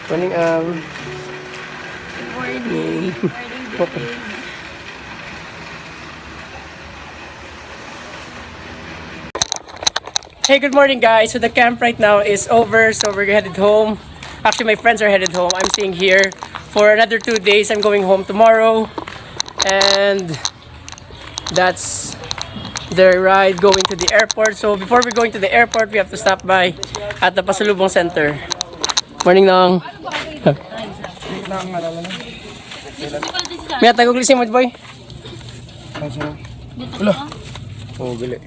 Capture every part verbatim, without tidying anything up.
Morning, um, Morning. Okay. Hey, good morning, guys. So the camp right now is over, so we're headed home. Actually, my friends are headed home. I'm staying here for another two days. I'm going home tomorrow, and that's the ride going to the airport. So before we're going to the airport, we have to stop by at the Pasalubong Center. Morning, Nong. May atagog lisi mo, boy. Wala. Oh, gali.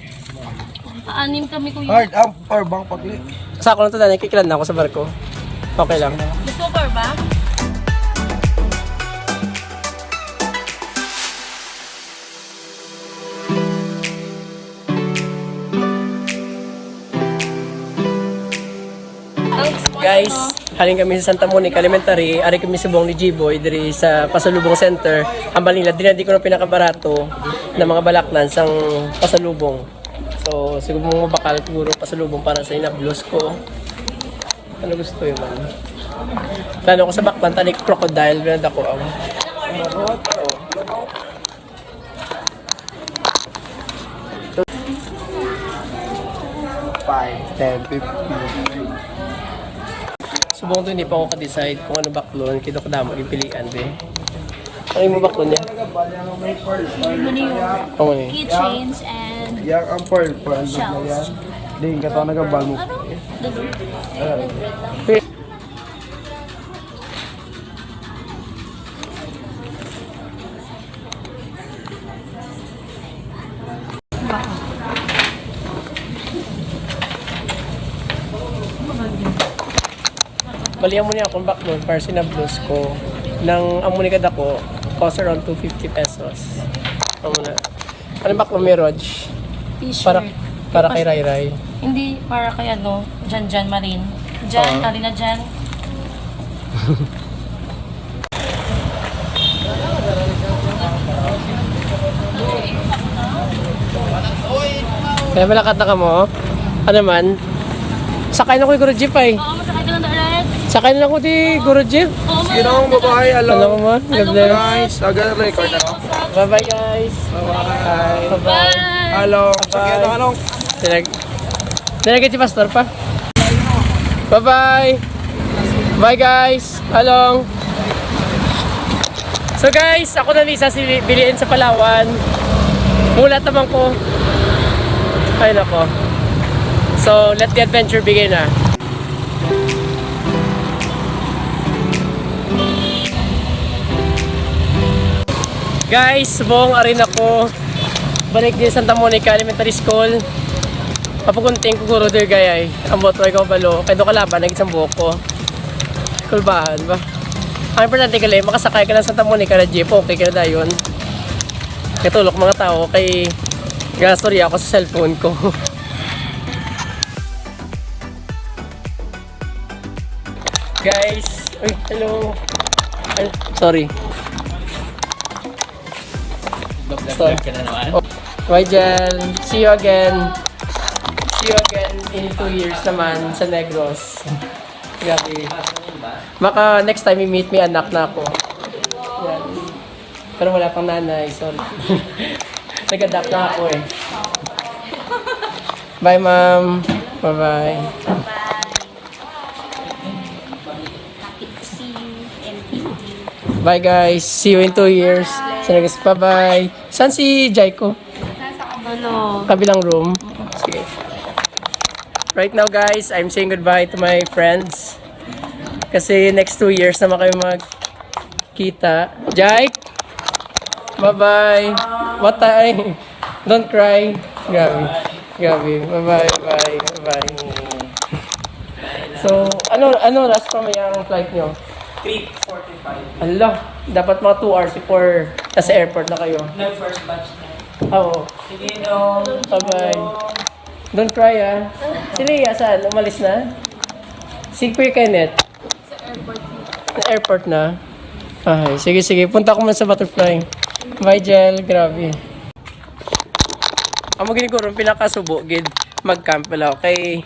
Anim kami, kuya. Hard, ang power bank pagli. Sa ako lang to, dahil kikilan na ako sa barko. Okay lang. Gusto ko ba? Guys, halin kami sa Santa Monica Elementary, ari kami subong ni G-Boy diri sa Pasalubong Center. Ang balila, diri na di ko na pinakabarato na mga balaknan sang pasalubong. So, siguro mo mabakal siguro pasalubong para sa inablos ko. Ano gusto yun man? Plano ko sa baklan, tani crocodile, pero dako ang Five, ten, fifteen. Subong to, hindi pa ako ka-decide kung ano baklon, kito kadamo gipilian, be. Ano yung baklon niya? Ano yun? Ano eh? Keychains and Yan ang pearl, pearl na yan. Shells. Di, kato nagabal mo. Ano? Bali, amo niya akong baklon para sinablos ko. Nang amo ni kadako, cost around two fifty pesos. Amo na. Ano baklon, Mirage? T-shirt. Para, para kay Ray Ray. Hindi, para kay ano, Jan Jan Marin. Jan, Ah. Karina Jan. Kaya malakat na ka mo? Ano man? Sakay na ko yung Guru Jeep ay. Oo, masakay ka lang daan. Sakay na lang ko di Guru Jeep. Oo, Sino ang babae? Ano Hello. mo? God bless. Guys, aga record na. Bye-bye, guys. Bye-bye. Bye-bye. Hello. Bye. Hello. Tinag Tinagin si Pastor pa. Bye-bye. Bye, guys. Along. So guys, ako na ni sa si biliin sa Palawan. Mulat naman ko. Ay nako. So, let the adventure begin na. Guys, subong ari na ko. Balik din Santa Monica Elementary School. Papugunting ko guro diri gayay. Ang botway ko balo. Kay do kalaban nag isang buhok ko. Kulbahan ba? Ang importante gali, makasakay ka lang sa Santa Monica na jeep, okay ka na dayon. Katulok mga tao kay gastorya ako sa cellphone ko. Guys, uy, hello. Ay, sorry. Sorry. Bye, Jel. See you again. See you again in two years naman sa Negros. Grabe. Baka next time i-meet me, anak na ako. Yan. Pero wala pang nanay, sorry. Nag-adapt na ako eh. Bye, ma'am. Bye-bye. Happy to see you and meet you. Bye, guys. See you in two years. Sa next, bye-bye. Saan si Jaiko? Ano? Kabilang room. Sige. Right now, guys, I'm saying goodbye to my friends. Kasi next two years naman kayo magkita. Jai! Bye-bye! What time? Don't cry. Grabe. Grabe. Bye-bye. Bye. Bye. So, ano ano oras pa may ang flight nyo? three forty-five. Ala, dapat mga two hours before nasa airport na kayo. Nag-first batch na. Ah, oo. Sige, no. Bye-bye. Don't cry, ah. Si Leah, saan? Umalis na? Si Kuya Kenneth? Sa airport na. Ay, sige, sige. Punta ko muna sa Butterfly. Bye, Jel. Grabe. Amo gini guro, pinakasubo gid mag-camp pala. Okay.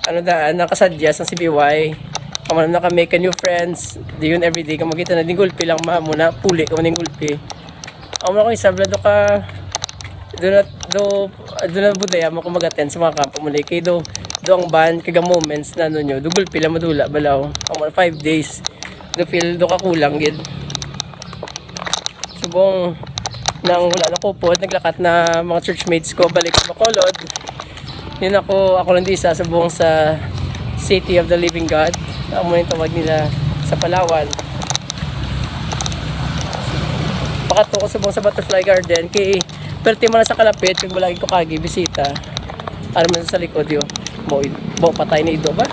Ano da, nakasadya sa C B Y. Amo na kami ka new friends. Di yun everyday ka makita na, di gulpi lang ma-, muna, puli ka man yung gulpi. Amo na kung isa, bla, do ka, do na, do, do na budaya mo kung mag-attend sa mga kampo mo, like, kay do, do ang band, kag ang moments na ano nyo, do gulpi lang madula, balaw. Amo na five days. Do feel, do ka kulang, gid. Subong nang wala na ko pod, naglakat na mga churchmates ko, balik sa Bacolod. Yun ako, ako lang di isa, subong sa City of the Living God. Amo yung tawag nila sa Palawan. Pakato ko subong sa Butterfly Garden, kay perti man sa kalapit, kung wala ko kagi bisita. Ano man sa likod yun? Mo, mo patay na ido ba?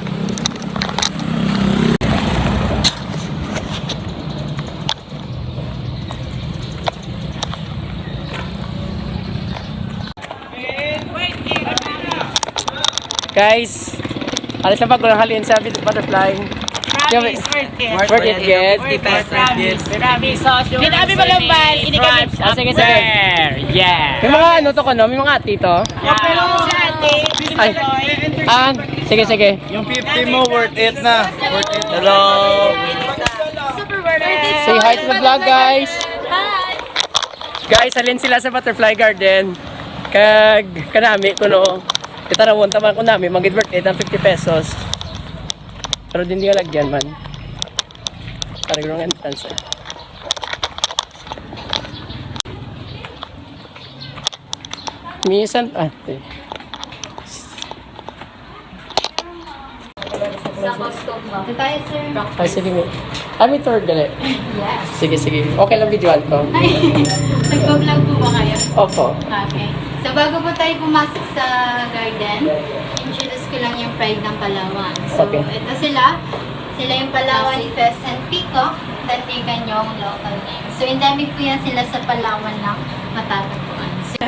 Guys, alis na pag halin sa bit-, butterfly. Promise, worth it. Worth it, yes. Worth it, promise, promise. Hindi kami magambal, hindi kami. Ah, sige, sige. There, yeah. May mga ano to ko, no? May mga ati to? Yeah. Ay. Ah, sige, sige. Yung fifty mo, worth it na. Worth it. Hello. Super worth it. Say hi to the vlog, guys. Hi. Guys, halin sila sa Butterfly Garden. Kag kanami kuno. Kita ra won't man kunami, magid worth it ang fifty pesos. Pero din di ka lagyan man. Parang wrong entrance eh. Minsan, ah, eh. Sa Costco po. Ito tayo, sir. Ay, sige, may. Ah, may tour gali. Yes. Sige, sige. Okay lang videoan ko. Ay, nag-vlog po ba kayo? Opo. Okay. So, bago po tayo pumasok sa garden, introduce ko lang yung Pride ng Palawan. So, okay. Ito sila. Sila yung Palawan Pheasant Peacock, that they can yung local name. So, endemic po yan sila sa Palawan ng matatagpuan. So,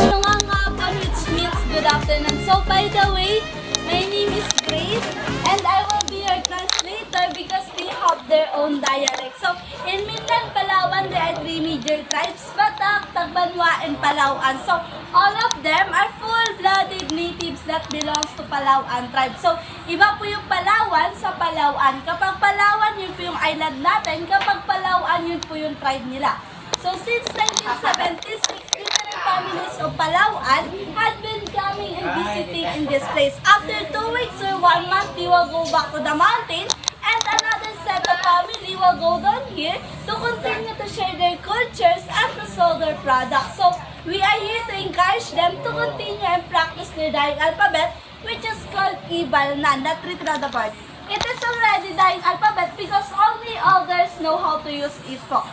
Ano nga nga po, which means good afternoon. So, by the way, my name is Grace, and I will be your translator because they have their own dialect. So, in mainland Palawan, there are three major tribes: Batak, Tagbanwa, and Palauan. So, all of them are full-blooded natives that belongs to Palauan tribe. So, iba po yung Palawan sa Palauan. Kapag Palawan, yun po yung island natin. Kapag Palauan, yun po yung tribe nila. So, since nineteen seventy-six, different families of Palauan had been coming and visiting in this place. After two weeks or one month, they will go back to the mountain, and another set of family will go down here to continue to share their cultures and to sell their products. So, we are here to encourage them to continue and practice their dying alphabet, which is called Ibalnan, the three-letter word. It is already dying alphabet because only elders know how to use it po.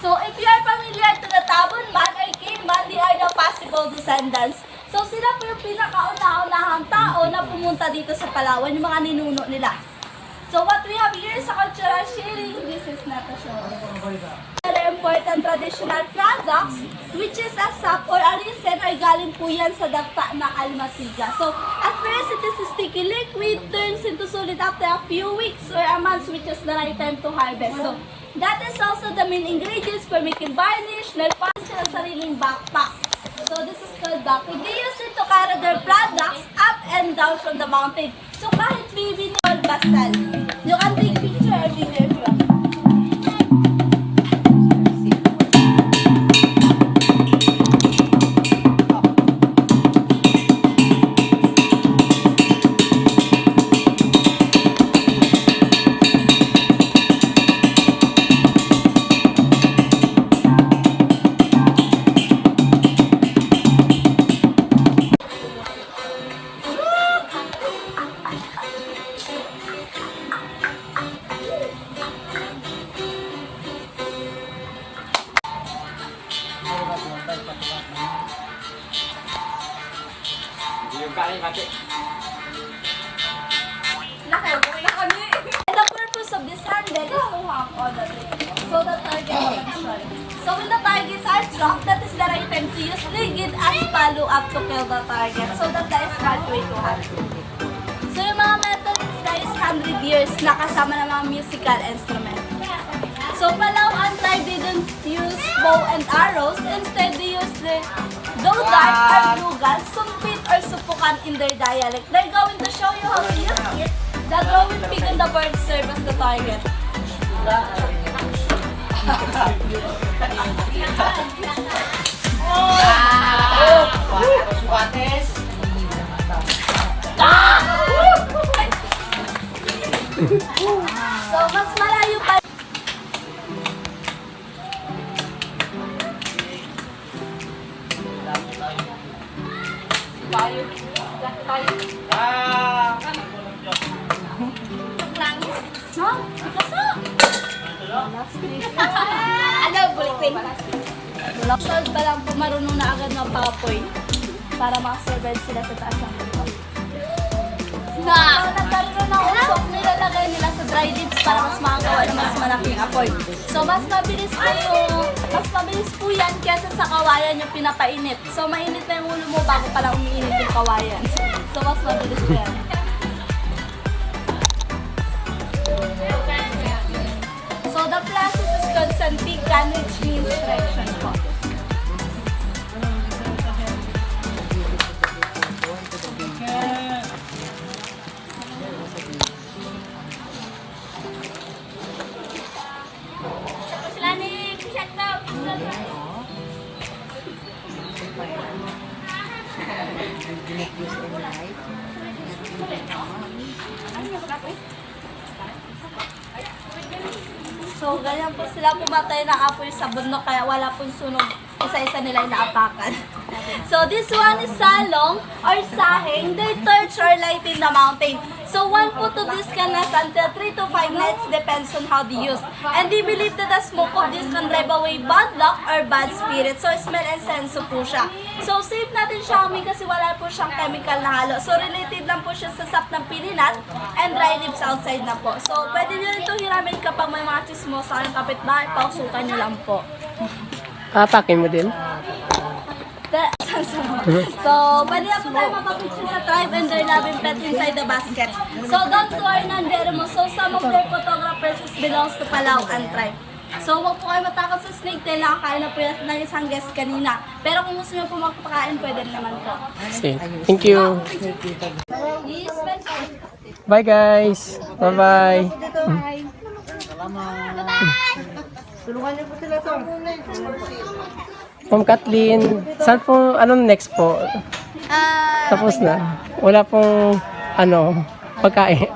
So, if you are familiar to the Tabon man or Caveman, they are the possible descendants. So, sila po yung pinakauna-unahang tao na pumunta dito sa Palawan, yung mga ninuno nila. So, what we have here sa cultural sharing, this is not a show. Very important traditional products, which is a sap or a resin, ay galing po yan sa dagta na almasiga. So, at first, it is a sticky liquid, turns into solid after a few weeks or a month, which is the right time to harvest. So, that is also the main ingredients for making varnish, nail polish, and sariling backpack. So, this is called backpack. They use it to carry their products up and down from the mountain. So, kahit baby ni Paul Basal, you can take picture or video if you want. Yung kain, mati. Laki, okay na kami. And the purpose of this handle is to hang all the things. So the target is sure. So when the target are trapped, that is the right time to use ligid as follow-up to kill the target. So that the smart way to hunt. So yung mga metal is guys, hundred years na kasama ng mga musical instrument. So Palawan tribe didn't use bow and arrows. Instead, they use the blowdart or blowgun, sumpit or supukan in their dialect. They're going to show you how to use it. The glowing pig on the board serve as the target. So, mas malayo pa. Tayo. Tayo. Ah. Joke lang. No? Ikaso. Ano, bulitin? Solve pa lang po, marunong na agad magpapoy para makasurvive sila sa taas ng bundok. Na! Ang nagkaroon ng usok, nilalagay nila sa dry leaves para mas makagawa ng mas malaking apoy. So, mas mabilis po yung, mas mabilis po yan kesa sa kawayan yung pinapainit. So, mainit na yung ulo mo bago pa lang umiinit yung kawayan. So, mas mabilis po yan. So, the process is called santigan, which means friction po. So, ganyan po sila pumatay na apoy sa bundok, kaya wala pong sunog. Isa-isa nila inaapakan. So, this one is salong or sahing. They torch or light in the mountain. So, one po to this can last until three to five nights, depends on how they use. And they believe that the smoke of this can drive away bad luck or bad spirit. So, smell incense po siya. So, safe natin siya, Ami, kasi wala po siyang chemical na halo. So, related lang po siya sa sap ng pininat and dry leaves outside na po. So, pwede nyo rin itong hiramin kapag may mga chismosa kayong kapitbahay, pausukan nyo lang po. Apakin mo din. Te-, so, pwede na po tayo magpa-picture sa tribe and their loving pet inside the basket. So, down to our non-Beremo. So, some of their photographers is belongs to Palauan tribe. So, huwag po kayo matakot sa snake dahil nakakain na po yan ng isang guest kanina. Pero kung gusto niyo po magpakain, pwede rin naman po. Sige. Thank you. Yes, welcome. Bye guys. Bye-bye. Tulungan niyo po sila, sir. Ma'am Kathleen, saan po, anong next po? Ah, Tapos na. Wala pong, ano, pagkain.